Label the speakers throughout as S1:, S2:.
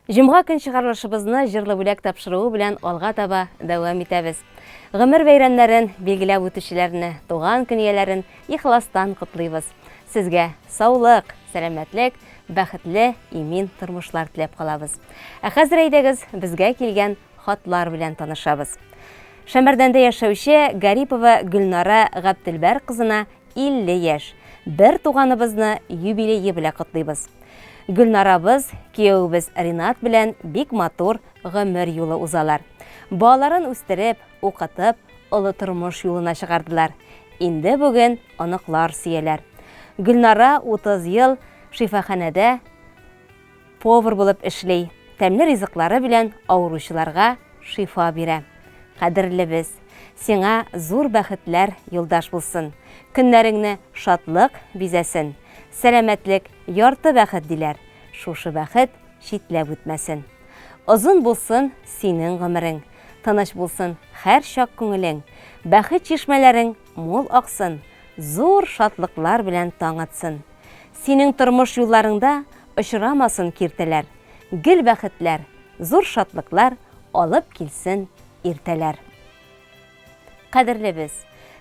S1: Җомга көн чыгарылышыбызны җырлы бүләк тапшыруы белән алга таба дәвам итәбез. Гомер бәйрәмнәрен билгеләп үтүчеләрне, туган көн ияләрен ихластан котлыйбыз. Сезгә саулык, сәламәтлек, бәхетле, имин тормышлар теләп калабыз. Ә хәзер әйдәгез, безгә килгән хатлар белән танышабыз. Шәмәрдәндә яшәүче Гарипова Гөлнара Габделбәр кызына 50 яшь. Бер туганыбызны юбилее белән котлыйбыз. Гөлнарабыз, киявебез Ринат белән бик матур гомер юлы узалар. Балаларын үстереп, укытып, олы тормыш юлына чыгардылар. Инде бүген оныклар сөяләр. Гөлнара 30 ел шифаханәдә повар булып эшли, тәмле ризыклары белән авыручыларга шифа бирә. Кадерлебез, сиңа зур бәхетләр юлдаш булсын. Көннәреңне шатлык бизәсен. Сәламәтлек, ярты бәхет, диләр. Шушы бәхет читләп үтмәсен. Озын булсын синең гомерең, Тыныч булсын һәрчак күңелең. Бәхет чишмәләрең мул аксын, Зур шатлыклар белән таң атсын. Синең тормыш юлларыңда Очрамасын киртәләр. Гел бәхетләр, зур шатлыклар Алып килсен иртәләр. Кадерлебез!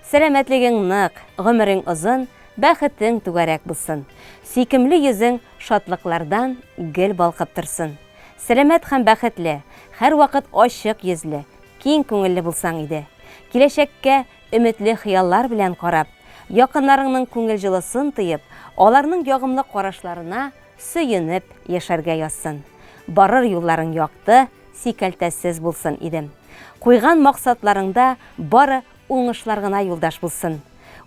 S1: Сәламәтлегең нык, гомерең озын, бәхетең түгәрәк булсын. Сөйкемле йөзең шатлыклардан гел балкып торсын. Сәламәт һәм бәхетле, һәрвакыт ачык йөзле, киң күңелле булсаң иде. Киләчәккә өметле хыяллар белән карап, якыннарыңның күңел җылысын тоеп, аларның ягымлы карашларына сөенеп яшәргә язсын. Барыр юлларың якты, сикәлтәсез булсын иде. Куйган максатларыңда бары уңышлар гына юлдаш булсын.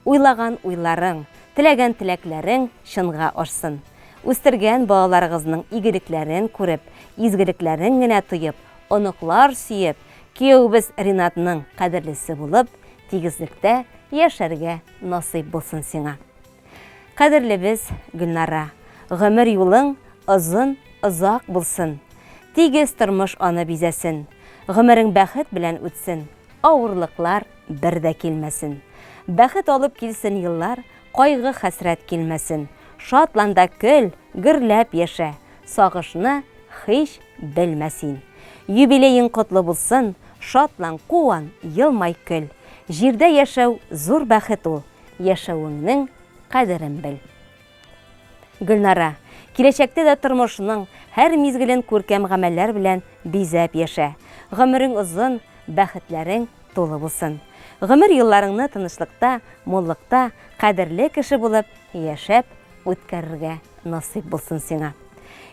S1: Уйлаган уйларың, теләгән теләкләрең чынга ашсын. Үстергән балаларыгызның игелекләрен күреп, изгелекләрен генә тоеп, оныклар сөеп, киявебез Ринатның кадерлесе булып, тигезлектә яшәргә насыйп булсын сиңа. Кадерлебез Гөлнара, гомер юлың озын, озак булсын. Тигез тормыш аны бизәсен. Гомерең бәхет белән үтсен, авырлыклар бер дә килмәсен. Бәхет алып килсен еллар, кайгы-хәсрәт килмәсен. Шатлан да көл, гөрләп яшә, сагышны һич белмә син. Юбилеең котлы булсын, шатлан, куан, елмай, көл. Җирдә яшәү зур бәхет ул, Яшәвеңнең кадерен бел. Гөлнара, киләчәктә дә тормышның һәр мизгелен күркәм гамәлләр белән бизәп яшә. Гомерең озын, бәхетләрең тулы булсын. Гомер елларыңны тынычлыкта, муллыкта, кадерле кеше булып яшәп үткәрергә насыйп булсын сиңа.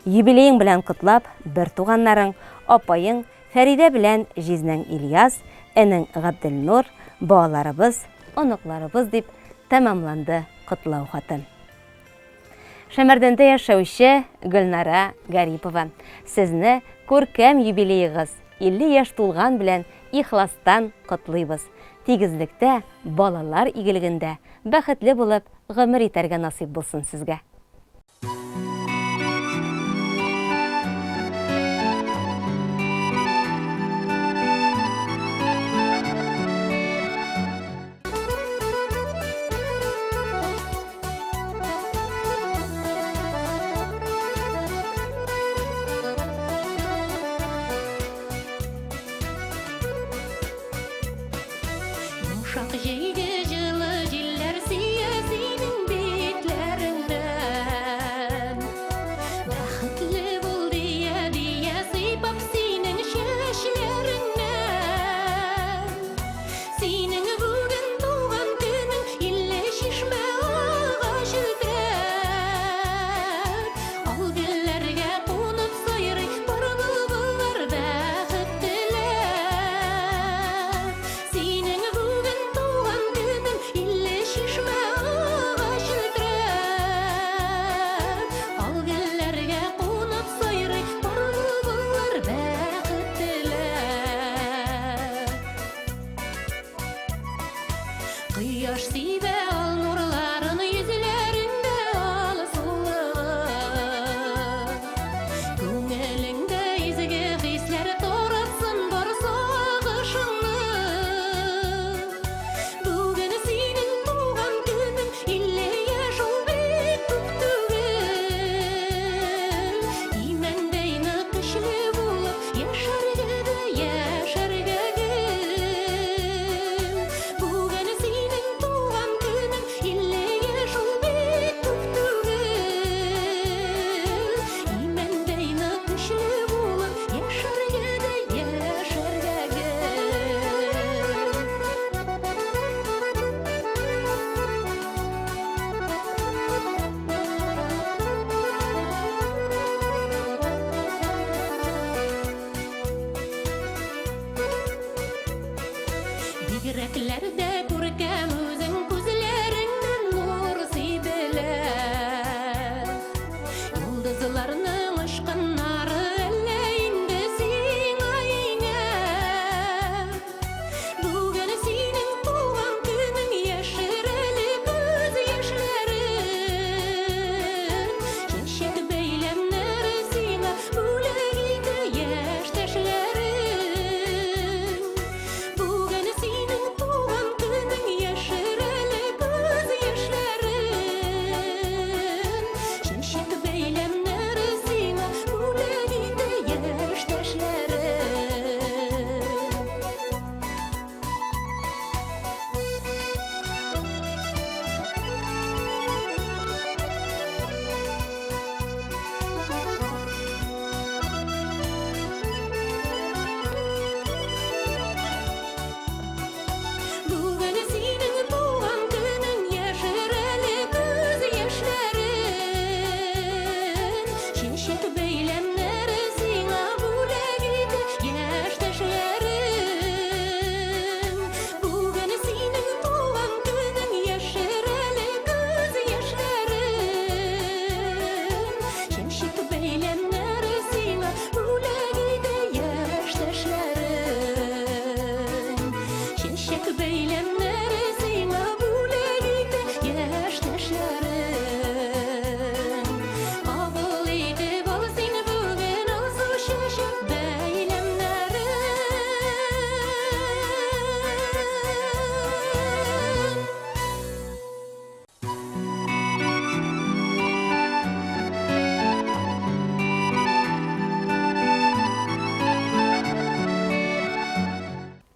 S1: Юбилеең белән котлап, бертуганнарың, апаең, Фәридә белән җизнәң Ильяс, энең Габделнур, балаларыбыз, оныкларыбыз, дип тәмамланды котлау хаты. Шәмәрдәндә яшәүче Гөлнара Гарипова, сезне күркәм юбилеегыз, 50 яшь тулган белән ихластан котлыйбыз. Тигезлектә, балалар игелегендә бәхетле булып гомер итәргә насыйп булсын сезгә.
S2: Йомшак җәйге җылы җилләр сөя синең битләреңнән. Бәхетле бул дия-дия сыйпап синең чәчләреңнән. Синең бүген туган көнең 50 чишмә ага челтерәп. Ал гөлләргә кунып сайрый пар былбыллар бәхет теләп. Синең бүген туган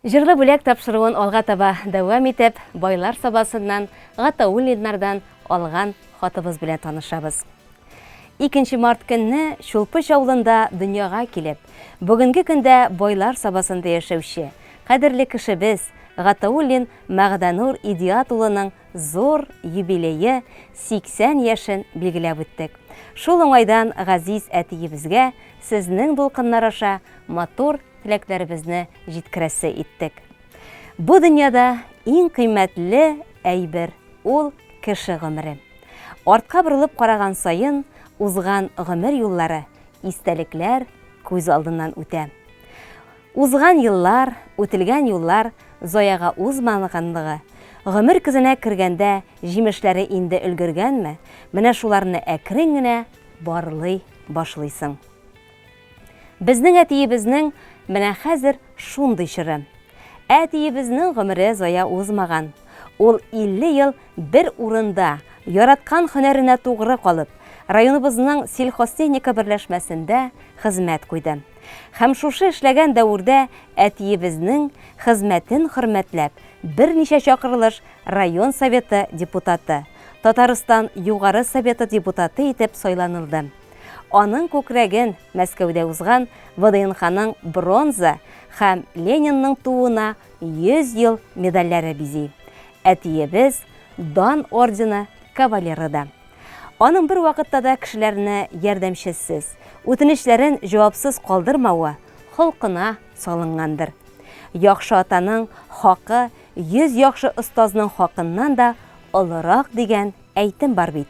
S1: Җырлы бүләк тапшыруын алга таба дәвам итеп, Байлар Сабасыннан, Гатауллиннардан алган хатыбыз белән танышабыз. Икенче март көнне Чулпыч авылында дөньяга килеп, бүгенге көндә Байлар Сабасында яшәүче, кадерле кешебез Гатауллин Мәгъдәнур Идиат улының зур юбилее, 80 яшен билгеләп үттек. Шул уңайдан газиз әтиебезгә сезнең дулкыннар аша матур теләкләребезне җиткерәсе иттек. Бу дөньяда иң кыйммәтле әйбер ул кеше гомере. Артка борылып караган саен узган гомер юллары, истәлекләр күз алдыннан үтә. Узган еллар, үтелгән юллар заяга узмаганлыгы, гомер көзенә кергәндә җимешләре инде өлгергәнме, менә шуларны әкрен генә барлый башлыйсың. Безнең әтиебезнең менә хәзер шундый чоры. Әтиебезнең гомере зая узмаган. Ул 50 ел бер урында, яраткан һөнәренә тугры калып, районыбызның Сельхозтехника берләшмәсендә хезмәт куйды. Һәм шушы эшләгән дәвердә әтиебезнең хезмәтен хөрмәтләп, берничә чакырылыш район Советы депутаты, Татарстан Югары Советы депутаты итеп сайланылды. Аның күкрәген Мәскәүдә узган ВДНХның бронза һәм Ленинның тууына 100 ел медальләре бизи. Әтиебез Дан ордены кавалеры да. Аның бервакытта да кешеләрне ярдәмчесез, үтенечләрен җавапсыз калдырмавы холкына салынгандыр. Яхшы атаның хакы 100 яхшы остазның хакыннан да олырак дигән әйтем бар бит.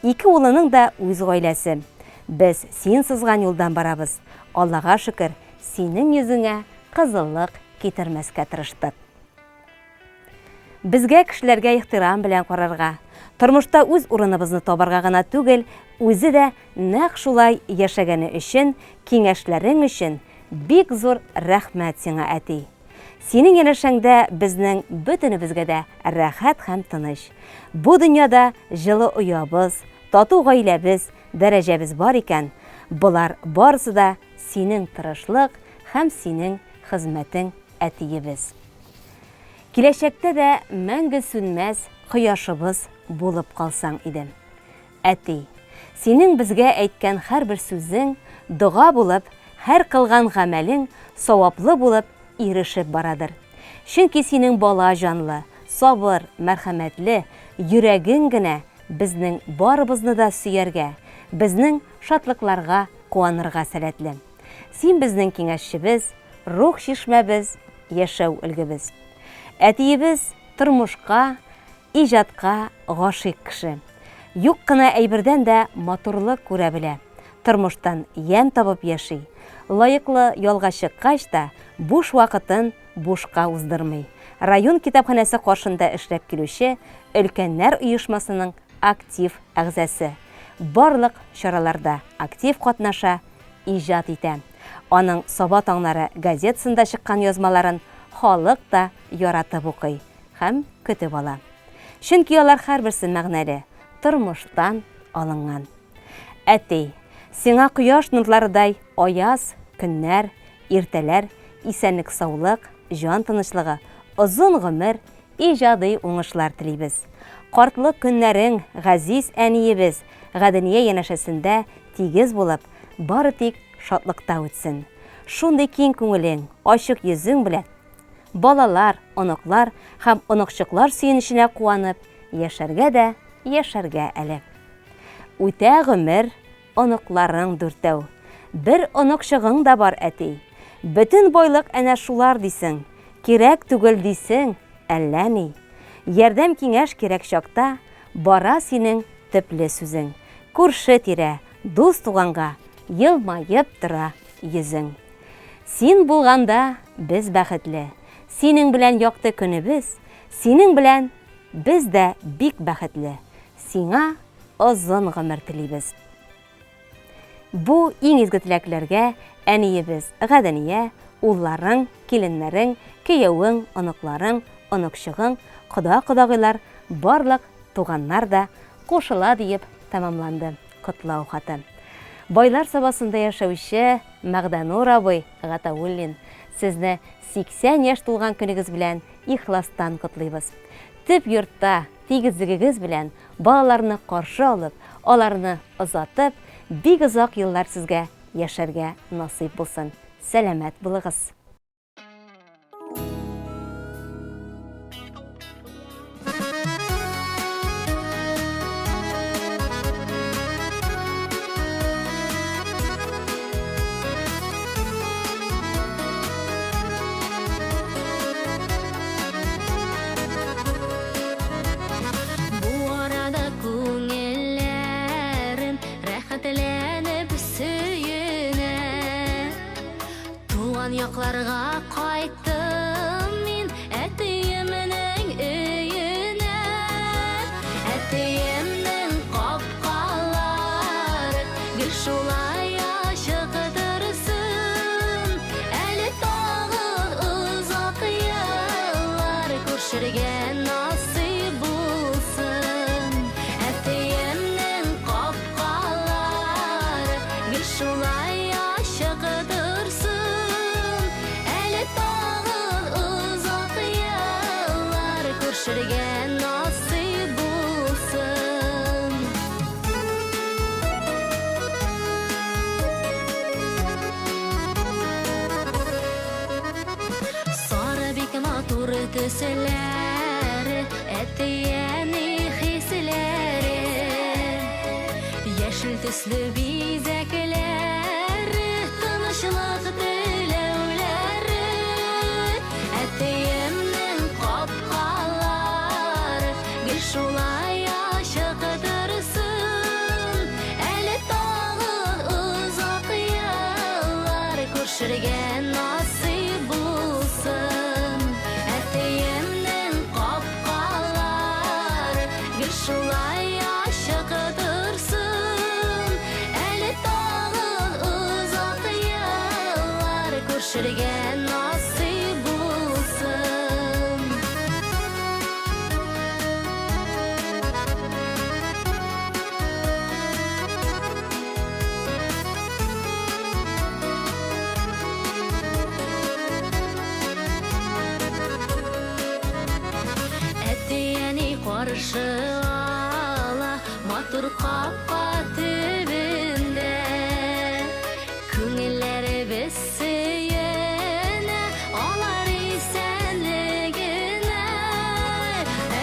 S1: Ике улының да үз гаиләсе. Без син сызган юлдан барабыз. Аллага шөкер, синең йөзеңә кызыллык китермәскә тырыштык. Безгә кешеләргә ихтирам белән карарга, тормышта үз урыныбызны табарга гына түгел, үзе дә нәкъ шулай яшәгәне өчен, киңәшләрең өчен бик зур рәхмәт сиңа, әти. Синең янәшәңдә безнең бөтенебезгә дә рәхәт һәм тыныч. Бу дөньяда җылы оябыз, тату гаиләбез, дәрәҗәбез бар икән, болар барысы да синең тырышлык һәм синең хезмәтең, әтиебез. Киләчәктә дә мәңге сүнмәс кояшыбыз булып калсаң иде. Әти, синең безгә әйткән һәрбер сүзең дога булып, һәр кылган гамәлең саваплы булып ирешеп барадыр. Чөнки синең бала җанлы, сабыр, мәрхәмәтле йөрәгең генә безнең барыбызны да сөяргә, безнең шатлыкларга куанырга сәләтле. Син безнең киңәшчебез, рух чишмәбез, яшәү өлгебез. Әтиебез тормышка, Иҗатка гашыйк кеше. Юк кына әйбердән дә матурлык күрә белә. Тормыштан ямь табып яши. Лаеклы ялга чыккач та, буш вакытын бушка уздырмый. Район китапханәсе каршында эшләп килүче өлкәннәр оешмасының актив әгъзасы. Барлык чараларда актив катнаша, иҗат итә. Аның Саба таңнары газетасында чыккан язмаларын халык та яратып укый. Һәм көтеп ала. Чөнки алар һәрберсе мәгънәле, тормыштан алынган. Әти, сиңа кояш нурларыдай аяз көннәр, иртәләр, исәнлек-саулык, җан тынычлыгы, озын гомер, иҗади уңышлар телибез. Картлык көннәрең газиз әниебез Гадения янәшәсендә тигез булып, бары тик шатлыкта үтсен. Шундый киң күңелең, ачык йөзең белән Балалар, оныклар һәм оныкчыклар сөенеченә куанып яшәргә дә яшәргә әле. Үтә гомер, оныкларың дүртәү. Бер оныкчыгың да бар, әти. Бөтен байлык әнә шулар дисең. Кирәк түгел дисең, әллә ни. Ярдәм-киңәш кирәк чакта бара синең төпле сүзең. Күрше-тирә, дус-туганга елмаеп тора йөзең. Син булганда без бәхетле. Синең белән якты көнебез, синең белән без дә бик бәхетле. Сиңа озын гомер телибез. Бу иң изге теләкләргә әниебез Гадәния, улларың, киленнәрең, кияүең, оныкларың, оныкчыгың, кода-кодагыйлар, барлык туганнар да кушыла диеп тәмамланды котлау хаты. Байлар Сабасында яшәүче Мәгъдәнур абый Гатауллин, сезне 80 яшь тулган көнегез белән ихластан котлыйбыз. Төп йортта тигезлегегез белән балаларны каршы алып, аларны озатып, бик озак еллар сезгә яшәргә насыйп булсын. Сәламәт булыгыз!
S2: Бу арада күңелләрем рәхәтләнеп сөенә. Туган якларга кайттым мин әтиемнең өенә. Әтиемнең капкалары гел шулай ачык торсын. Әле тагын озак еллар күрешергә насыйп булсын. Әтиемнең капкалары гел шулай ачык торсын. Әле тагын озак еллар күрешергә насыйп булсын. Сары бик матур төсләре, әти-әни хисләре. Яшел төсле бизәкләре, тынычлык теләүләре. Әтиемнең капкалары гел шулай ачык торсын. Әле тагын озак еллар күрешергә насыйп булсын. Әтиемнең капкалары гел шулай ачык торсын. Әле тагын озак еллар күрешергә насыйп булсын. Әти-әни каршы ала матур капка төбендә. Күңелләребез сөенә алар исәнлегенә.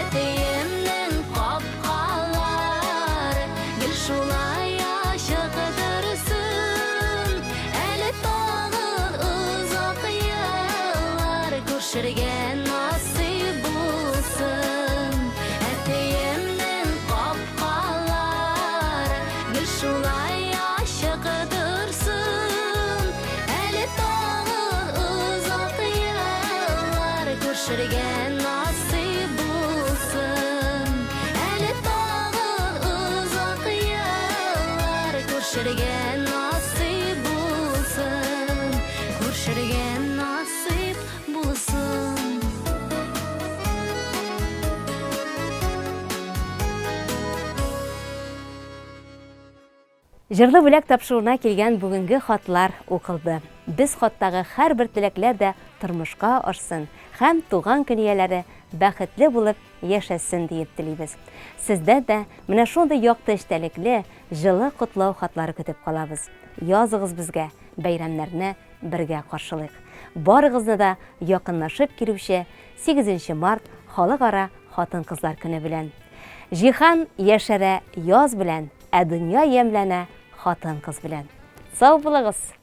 S2: Әтиемнең капкалары гел шулай ачык торсын. Әле тагын озак еллар күрешергә насыйп булсын. Әтиемнең капкалары гел шулай ачык торсын. Әле тагын озак еллар күрешергә насыйп булсын. Әле тагын озак еллар күрешергә насыйп булсын. Күрешергә насыйп булсын.
S1: Җырлы бүләк тапшыруына килгән бүгенге хатлар укылды. Без хаттагы һәрбер теләкләр дә тормышка ашсын һәм туган көн ияләре бәхетле булып яшәсен диеп телибез. Сездән дә менә шундый якты эчтәлекле, җылы котлау хатлары көтеп калабыз. Языгыз безгә, бәйрәмнәрне бергә каршылыйк. Барыгызны да якынлашып килүче 8 март Халыкара хатын-кызлар көне белән! Җиһан яшәрә яз белән, ә дөнья ямьләнә хатын-кыз белән. Сау булыгыз!